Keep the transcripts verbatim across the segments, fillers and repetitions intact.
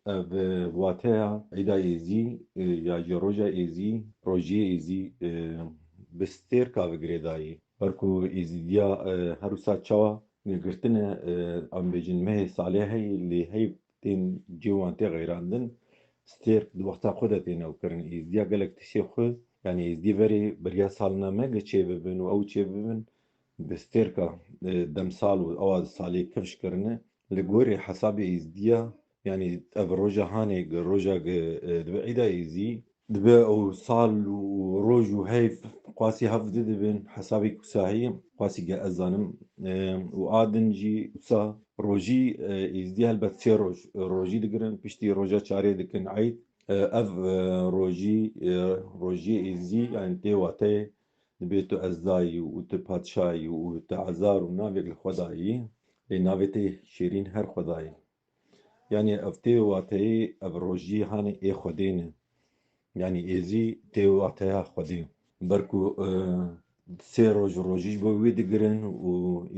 ev, e, wateya Îda Êzî, e, ya jî roja Êzî, rojiyê Êzî, e, bi stêrka ve girêdayî. Ber ku Êzîdiya, e, her wisa çawa girtine, e, em bêjin mehê salê heyî, lê heyv tên cê wan tê xeyrandin, stêrk di wexta xwe de têne ew kirin. Êzdiya gelek tiştê xwe, yanî Êzdî verê beriya salname ge çê bibin û ew çê bibin, bi stêrka, e, demsal û ewa salê kifş kirine. Li gorî hesabê Êzdiya, yanî ev roja hanê, roja ge, e, dibe Îda Êzî, dibe ew sal û roj û heyv qasî hev didibin, hesabê kusahî, qasî ge ez zanim. E, û a din jî wisa rojî, e, Êzdî helbet sê roj, rojî digirin, piştî roja çarê dikin eyd. E, ev, e, rojî, e, rojiyê Êzî, yanî tê wateyê dibê tu ezdayî û tu padşayî û tu ezar û navek li xwe dayî, lê navê tê şêrîn her xwe dayî. Yanî ev tê wateyê, ev rojî hanê ê Xwedê ne. Yanî Êzî tê wateya Xwedê. Ber ku, e, sê roj rojî ji bo wê digirin û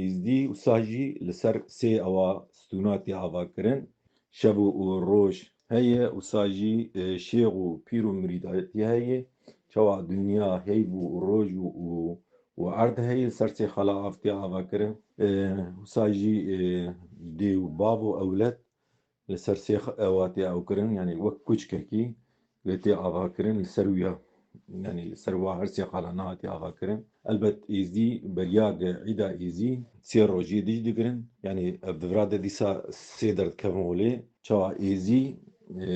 Êzdî wisa jî li ser sê ewa stûna tê ava kirin. Şev û, û roj heye, wisa jî, e, şêx û pîr û mirîdayetî heye. Çawa dinya heyv û roj û, û, û erd heye, li ser sê xala av tê ava kirin. E, wisa jî, e, dê û bav û ewled li ser sê x-, ewa tê ew kirin, yanî wek kuçkekî lê tê ava kirin li ser wî ya. Yanî li ser wa her sê xala niha tê ava kirin. Elbet Êzdî beriya ge Îda Êzî sê rojê dij digirin. Yanî ev di vira de dîsa sê derdikevin holê. Çawa Êzî, e,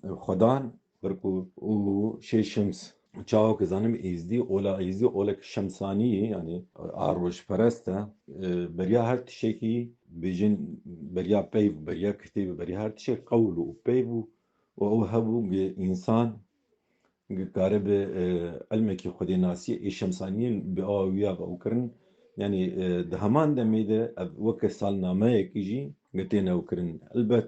xwedan, ber ku û şê şems. Çawa ke zanim Êzdî, ola Êzdî olek şemsanî ye, yanî a rojperest e. E, beriya her tiştekî bêjin, beriya peyv, beriya kitêb, beriya her tiştek qewl û peyv û, û ew hebû ge însan ge karibe, e, ilmekî xwedênasiyê ê şemsaniyê bi awa wî ya ve ew kirin. Yanî, e, di heman demê de ev weke salnameyekî jî ge têne ew kirin. Elbet,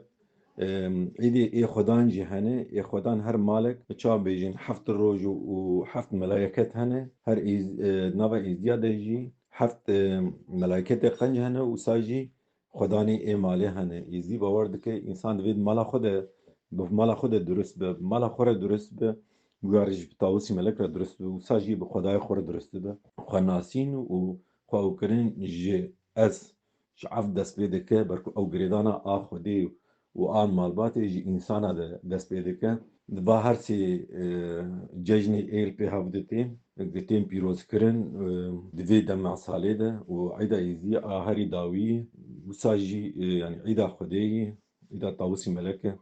Em, êdî ê xwedan jî hene. Ê xwedan her malek, çawa bêjin, heft roj û, û heft melaiket hene. Her êz-, e, nava Êzdiya de jî heft, e, melaiketê qenc hene û wisa jî xwedanê ê malê hene. Êzdî bawer dike, însan divê di mala xwe de, bi mala xwe de durust be, bi mala xwe re durust be, wî ya re jî bi Tawusî Melek re durust be, wisa jî bi xwedayê xwe re durust be. Xwenasîn û xwe ew kirin ji ez, ji ev dest pê dike, ber ku ew girêdana a Xwedê û a malbatê ji însana de dest pê dike. Di va her sê, e, cejnê ê li pê hev de tên, di tên pîrozkirin, e, di vê dema salê de û Îda Êzî a herî dawî, wisa jî, e, yanî Îda Xwedê ye, Îda Tawusî Melek e.